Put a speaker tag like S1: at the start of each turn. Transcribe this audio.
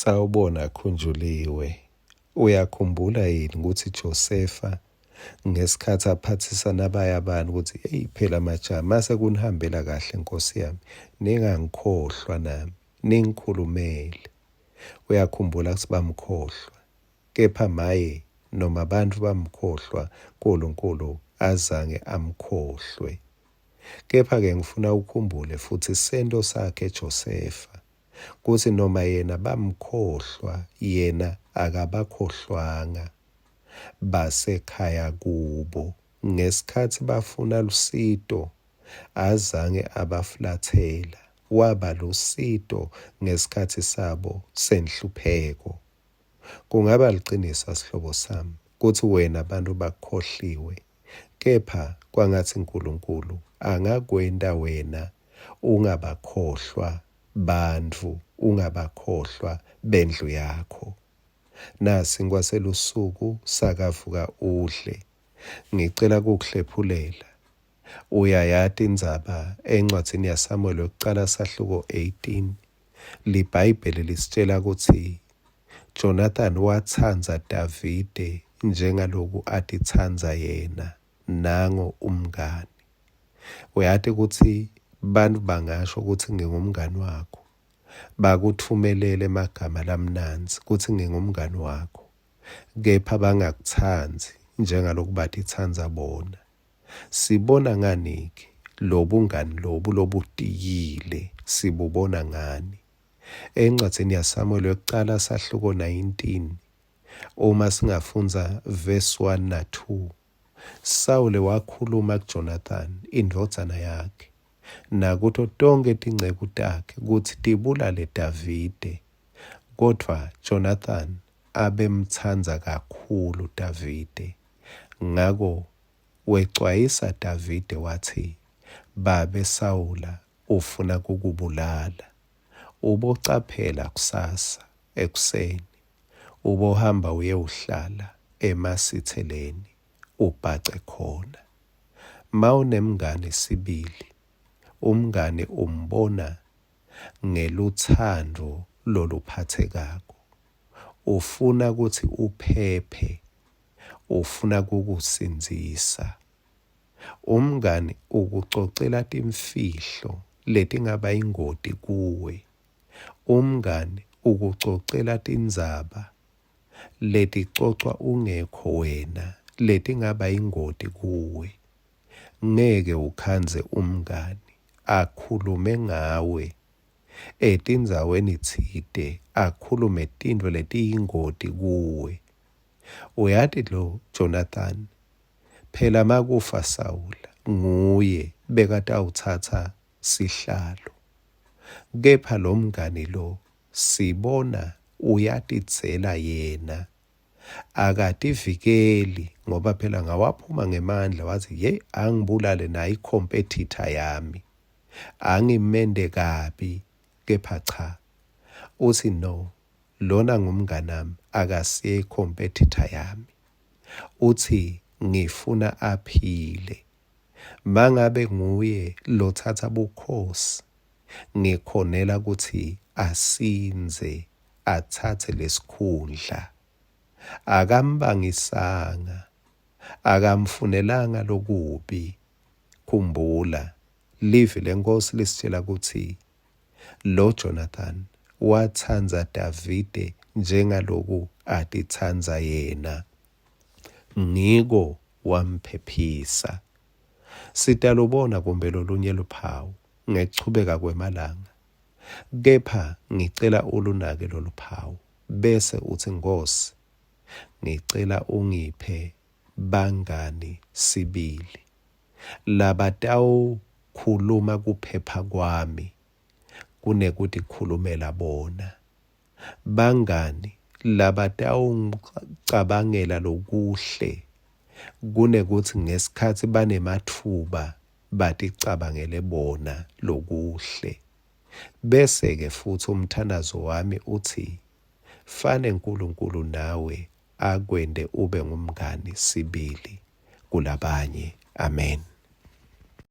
S1: Sawubona Khunjuliwe. Uyakhumbula yini kutsi Josefa ngesikhatsi aphatsisa nabaya bani kutsi eyi phela majaha mase kunihambela kahle nkosi yami ningangikhohlwa nami ningikhulumele. Uyakhumbula kutsi bamkhohlwa. Kepha maye noma bantfu bamkhohlwa Nkulunkulu azange amkhohlwe. Kepha-ke ngifuna ukhumbule futsi sento sakhe Josefa kutsi noma yena bamkhohlwa yena akabakhohlwanga basekhaya kubo ngesikhatsi bafuna lusito azange abafulatsela waba lusito ngesikhatsi sabo senhlupheko. Kungaba liciniso sihlobo sami kutsi wena abantu bakukhohliwe kepha kwangatsi Nkulunkulu angakwenta wena ungabakhohlwa bantfu, ungabakhohlwa bendlu yakho. Nasinkwa selusuku sakavuka udle. Ngicela kukuhlephulela. Uyayati indzaba encwadzini yaSamuel wekucala sahluko 18. LiBhayibheli lisitshela kutsi Jonathan watsandza Davide njengaloku atitsandza yena, nango umngani. Uyati kutsi bantfu bangasho kutsi ngingumngani wakho, bakutfumelele emagama lamnandzi kutsi ngingumngani wakho, kepha bangakutsandzi njengaloku batitsandza bona. Sibona ngani-ke lobungani lobu lobutiyile sibubona ngani? Encwadzini yaSamuel wekucala sahluko 19 uma singafundza verse 1 na 2 Sawule wakhuluma kuJonathani indvodzana yakhe nakuto tonkhe tinceku takhe kutsi tibulale Davide, kodvwa Jonathani abemtsandza kakhulu Davide. Ngako wecwayisa Davide watsi, Babe Sawula ufuna kukubulala. Ubocaphela kusasa ekuseni, ubohamba uyewuhlala emasitseleni, ubhace khona. Mawunemngani sibili, umngani umbona ngelutsandvo loluphatsekako. Ufuna kutsi uphephe, ufuna kukusindzisa. Umngani ukucocela timfihlo letingaba yingoti kuwe. Umngani ukucocela tindzaba leticocwa ungekho wena letingaba yingoti kuwe. Ngeke ukhandze umngani akhulume ngawe etindzaweni tsite akhulume tintfo letiyingoti kuwe. Uyati lo Jonathan phela makufa Sawula nguye bekatawutsatsa sihlalo. Kepha lo mngani lo sibona uyatidzela yena akativikeli ngoba phela ngawaphuma ngemandla wathi ye angibulale nayi competitor yami angimende kabi kepha cha uthi no lona ngumnganami akasiye i-competitor yami uthi ngifuna aphile mangabe nguye lotsatsa bukhosi ngikhonela kutsi asindze atsatse lesikhundla akambangisanga akamfunelanga lokubi khumbula livi lenkosi lisitshela kutsi lo Jonathan watsandza Davide njengaloku atitsandza yena ngiko wamphephisa sitalubona kumbe lolunye luphawu ngekuchubeka kwemalanga Kepha ngicela ulunake loluphawu bese utsi, Nkhosi, ngicela ungiphe bangani sibili labatawukhuluma kuphepha kwami kunekutikhulumela bona, bangani labatawungicabangela lokuhle kunekutsi ngesikhatsi banematfuba baticabangele bona lokuhle. Bese-ke futsi umthandazo wami utsi, Fane Nkulunkulu nawe akwente ube ngumngani sibili kulabanye. Amen.